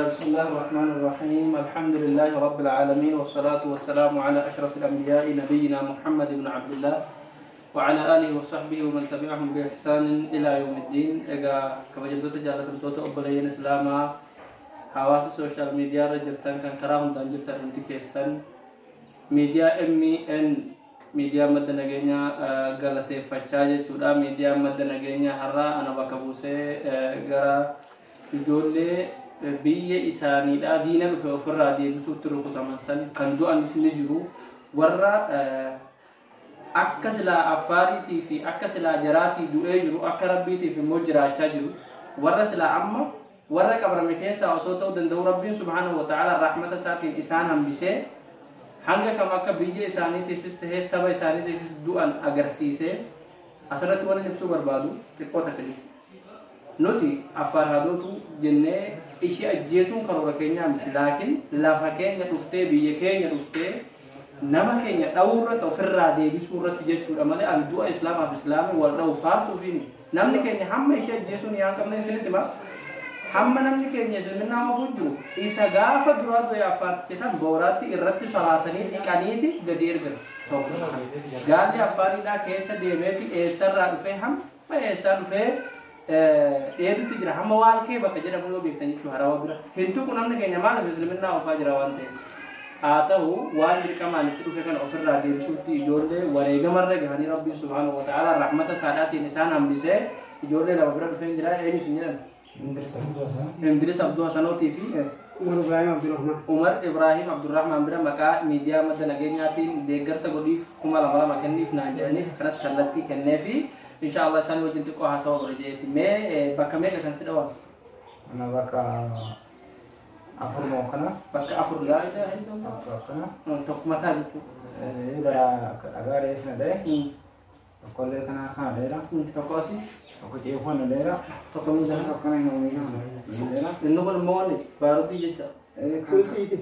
بسم الله الرحمن الرحيم. الحمد لله رب العالمين، والصلاة والسلام على أشرف الأنبياء نبينا محمد بن عبد الله وعلى آله وصحبه ومن تبعهم بإحسان إلى يوم الدين. Egaa kabajamtoota jaalatamtoota obboleeyyan Islaamaa hawaasa social media irra jirtan, kan karaa hundaan jirtan hundi keessan, miidiyaa MEN, miidiyaa Madda Nageenyaa galateeffachaa jechuudha. Miidiyaa Madda Nageenyaa har'aa ana bakka buusee gara ijoollee biyya isaaniidha diina dhufe ofirraa deebisuutti rukutaman san, kan du'anis ni jiru, warra akka silaa Affaariitii fi akka silaa jaraatii du'ee jiru, akka Rabbiitiif immoo jiraachaa jiru, warra silaa amma warra qabrame keessaa osoo ta'uu danda'u Rabbiin subhaanahu wa ta'ala rahmata isaatiin isaan hambisee, hanga kam akka biyya isaaniitiifis tahee saba isaaniitiifis du'an agarsiisee. Asirratti waan ibsuu barbaadu xiqqoo takka jiru. Nuti Affaar haadootu jennee ishee ajjeesuun karoora keenyaa miti, laakiin lafa keenya dhuftee, biyya keenya dhuftee, nama keenya dha'uu irratti ofirraa deebisuu irratti jechuudha malee, an du'a Islaamaaf Islaamii wal dha'u faarsuu fi namni keenya hamma ishee ajjeesuun yaa qabne isinitti hima. Hamma namni keenya Islaminnaa oofuu jiru isa gaafa duraa du'e Affaarticha san booraatti irratti salaatanii dhiqaniiti gadi ergan. Tokko gaalli Affaariidhaa keessa deemeeti eessarraa dhufee hamma eessaa dhufee dheedutti jira, hamma Waalkee bakka jedhamu yoo beektan jechuudha, Harawa bira. Hin tuqu namni keenya. Maaliif? Islaminnaa oofaa jira waan ta'eef. Haa ta'u, waan dirqamaan itti dhufe kana ofirraa deebisuutti ijoollee wareegamarra gahanii Rabbiin subhaanahu wa ta'ala rahmata isaadhaatiin isaan hambisee ijoollee lama bira dhufee jira. Eenyu isin jedhan? Indiris Abduu Hasanootii fi Umar Ibrahim Abdurrahman. Umar Ibrahim Abdurrahman bira maqaa miidiyaa Madda Nageenyaatiin deeggarsa godhiif, 2000 kenniif naan jedhaniif, kanas kallattii kenneefi insha Allah isaan wajjin xiqqoo haasawa godhe jeeti. Mee bakka meeqa kan si dhawan? Ana bakka afur moo kana. Bakka afur, laa ilaaha illallah. Bakka akkana. Tokko mataa jechuudha. Bara akka dhagaa rees na dha'e. Tokkollee kana kana dheera. Tokko asii. Tokko ceekuu na dheera. Tokko miila. Tokko akkana hin miila na dheera. Inni kun immoo wanni baarudii jecha.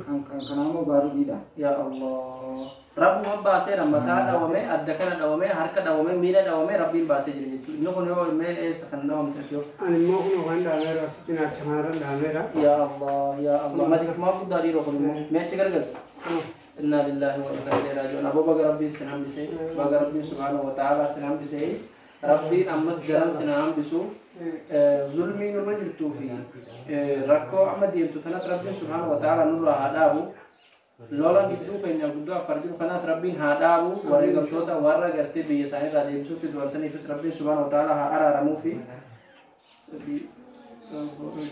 Kan kanaa immoo baarudiidha. Yaa Allah. Rabbuma baaseera. Mataa dhawame, adda kana dhawame, harka dhawame, miila dhawame, Rabbiin baasee jira jechuudha. Inni kun yoo mee eessa kan dhawamte yoo? Ani immoo kun waan dhaameera, asitti naacha kanarra dhaameera. Yaa Allah, yaa Allah. Madiikumaa guddaa dhiiroo kun immoo. Mee achi gargar. Inna lillahi wa inna ilayhi raaji'uun. Aboo, baga Rabbiin sin hambisee, baga Rabbiin subhaanahu wa ta'ala sin hambisee, Rabbiin ammas daran sin hambisu. Zulmii nurra jirtuu fi rakkoo amma deemtu kanas Rabbiin subhaanahu wa ta'ala nurraa haa dhaabu. Lola gidduu keenya guddoo Affaar jiru kanaas Rabbiin haa dhaabu. Wareegamtoota warra gartee biyya isaanii irraa deebisuutti du'an saniifis Rabbiin subhaanahu wa ta'ala haa araaramuu fi 3, 4, 5,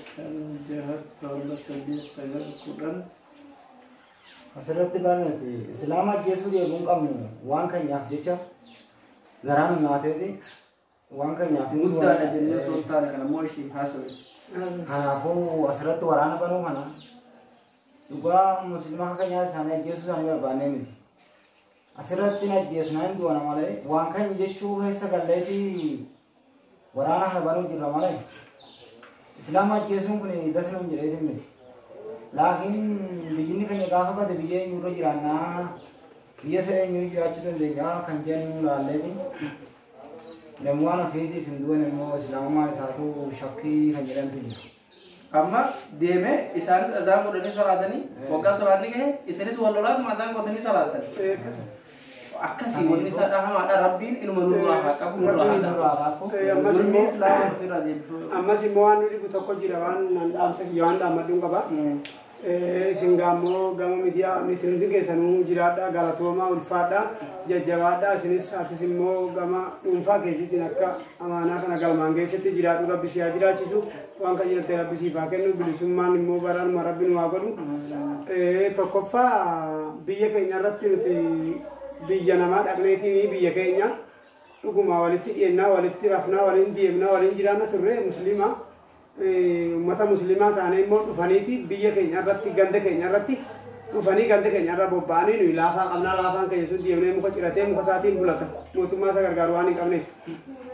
6, 7, 8, 9, 10. Asirratti baala nuti Islaama ajjeesuu deemuu hin qabnu, waan keenyaaf jecha garaa nu nyaateeti waan keenyaaf hin Guddaadha jennee osoo hin taane kana immoo ishii haasawe. Kanaafuu asirratti waraana banuu kana dhugaa musliima akka keenyaa isaanii ajjeesuu isaanii barbaannee miti. Asirratti hin ajjeesu naan du'ana malee, waan keenya jechuu keessa galleeti waraana kana banuu jirra malee, Islaama ajjeesuun kun dasna hin jedheetin miti. Laakiin biyyinni keenya gaafa bade biyya eenyurra jiraannaa, biyya isa eenyuu jiraachuu dandeenya kan jennu laalleeti. Namni waan ofiitiif hin du'an immoo Islaamummaan isaatu shakkii kan jedhamtu jira. Amma deemee isaanis azaan godhanii solaatanii, waggaa solaanni gahe isinis wal lolaatuma azaan godhanii solaatan. Akkasii wanni isaa dhahamaadha. Rabbiin ilma nurraa haa qabu, nurraa haa Rabbiin dhaabu. nurraa haa dhaabu. Ammas Zulmii immoo Islaama ofirraa deebisuu. Ammas immoo waan nu dhibu tokko jira, waan nan dhaamsa kiyya waan dhaammadhuun qaba. Isin gaammoo gama miidiyaa miti hundi keessanuu jiraadha, galatoomaa, ulfaadha, jajjabaadha. Isinis atis immoo gama dhuunfaa keetiitiin akka amaanaa kana galmaan keessatti jiraadhu, Rabbi si haa jiraachisu, waan qajeelte Rabbi siif haa kennu, bilisummaan immoo baraanuma Rabbi nu haa godhu. Tokkoffaa, biyya keenya irratti nuti biyya namaa dhaqneetiin biyya keenya dhuguma walitti dhiyeennaa, walitti rafnaa, waliin deemnaa, waliin jiraanna turre. Musliima, ummata Muslimaa taanee immoo dhufaniiti biyya keenya irratti, ganda keenya irratti Dhufanii ganda keenya irra bobba'anii nuyi laafaa qabnaa, laafaan keenya sun deemnee muka ciratee muka isaatiin bulata, mootummaa isa gargaaru waan hin qabneef.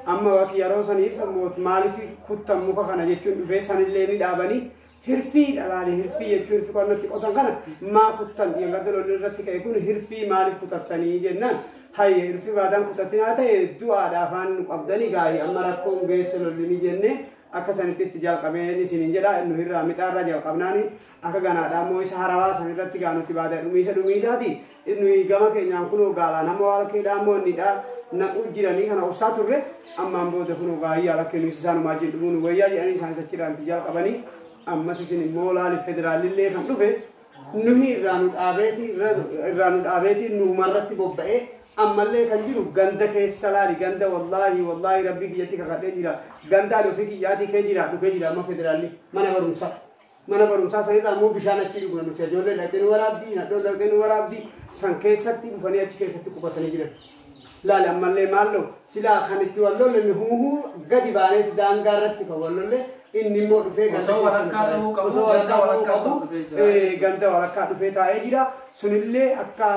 Amma bakki yeroo saniif maaliif kuttan muka kana jechuun dhufee sanillee ni dhaabanii hirfii dhalaale. Hirfii jechuun hirfii qonnatti qotan kana maa kuttan, ganda lolli irratti ka'e kun hirfii maaliif kutattanii jennaan, hayye hirfii baadaan kutatinaa ta'e du'aadha afaan nu qabdanii gaarii amma rakkoon geesse lolli ni jennee akka sanitti itti jalqabeen isinin jedha. Nu irraa mixaarraa jalqabnaani akka ganaadha immoo isa harawaa san irratti gaa nuti baada dhumiisa dhumiisaati. Nuyi gama keenyaan kunoo gaalaan hamma waan keedhaa immoo innidha naquu jiranii kana obsaa turre. Ammaan booda kunoo gaarii haala kennu isaanumaa jedhu nu wayyaa jedhanii isaanis achirraan itti jalqabanii. Ammas isin immoo laali federaalillee kan dhufe nuyi irraa nu dhaabeeti, irraa nu dhaabeeti nuumarratti bobba'ee ammallee kan jiru ganda keessa laali ganda. Wallaahi wallaahi rabbii kiyyatti kakadhee jira, ganda ani ofii kiyyaatii kee jira dhufee jira. Amma federaalli mana barumsaa sanirraa immoo bishaan achi dhugna nuti, ijoollee dhaqxee nu waraabdii, nadhoo dhaqxee nu waraabdii, san keessatti dhufanii achi keessatti qubatanii jiran. Laali ammallee maalloo silaa kan itti wal lolle nu huuhuu gadi baaneeti daangaa irratti kan wal lolle, inni immoo dhufee ganda Osoo walakkaa ta'uu qabu, osoo ganda walakkaa ta'uu walakkaa qabu, ta'uu dhufee jira. Ganda walakkaa dhufee taa'ee jira. Sunillee akka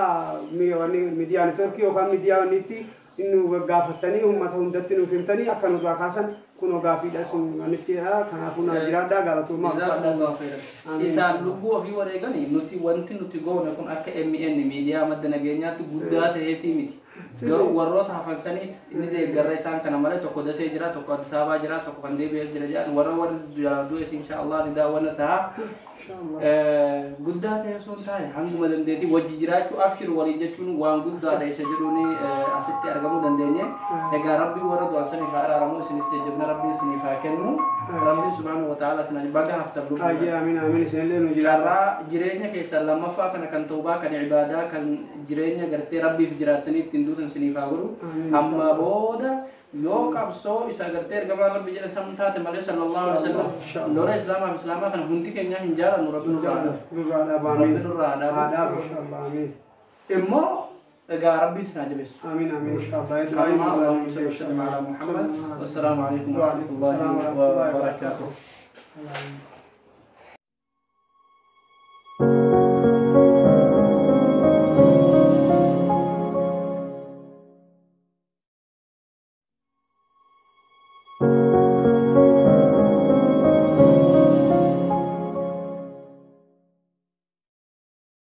miidiyaa neetworkii yookaan miidiyaa wanniitti nu gaafatanii uummata hundatti nuuf himtanii akka nurraa kaasan kunoo gaafiidha sun wanittidha. Kanaafuu naa jiraadhaa, galatoomaa, ulfaadhaa. Jazakumullahu khairan. Amiin. Isaan lubbuu ofii wareeganii nuti wanti nuti goone kun akka MEN miidiyaa madda nageenyaatti guddaa ta'eetii miti. Garuu warroota hafan saniis inni deeggarra isaan kana malee tokko Dasee jira, tokko Addis Ababaa jira, tokko kan deebi'ee jira jedhan warra warri du'es insha Allah ni daawwanna ta'a. Inshallah. Guddaa ta'e osoo hin taane hanguma dandeetii wajji jiraachuu abshir waliin jechuun waan guddaa ta'e isa jedhuun asitti argamuu dandeenye. Egaa rabbiin warra du'an saniif haa araaramu, isinis jajjabina rabbiin isiniif haa kennu. Rabbiin subhaanahu wa ta'ala isin baga haftan Ayyee lubbuudhaan. Amiin amiin, isinillee nu jiraadhaa. Carraa jireenya keessan lammaffaa kana kan tawbaa, kan ibaadaa, kan jireenya gartee rabbiif jiraattanii ittiin duutan isiniif haa godhu. Amiin. Amma booda yoo qabsoo isa gartee ergamaan rabbi jedhan san taate malee sallallahu alaihi wasallam Inshallah. lola islaamaaf islaamaa kana hundi keenya hin jaalannu, rabbi nurraa haa dhaabu. Nurraa dhaabu, amiin. Rabbi nurraa haa dhaabu. Haa dhaabu inshallah, amiin. Immoo egaa rabbi isin haa jabeessu. Amiin amiin inshallah. اللهم صل وسلم على محمد والسلام عليكم ورحمة الله وبركاته. وبركاته.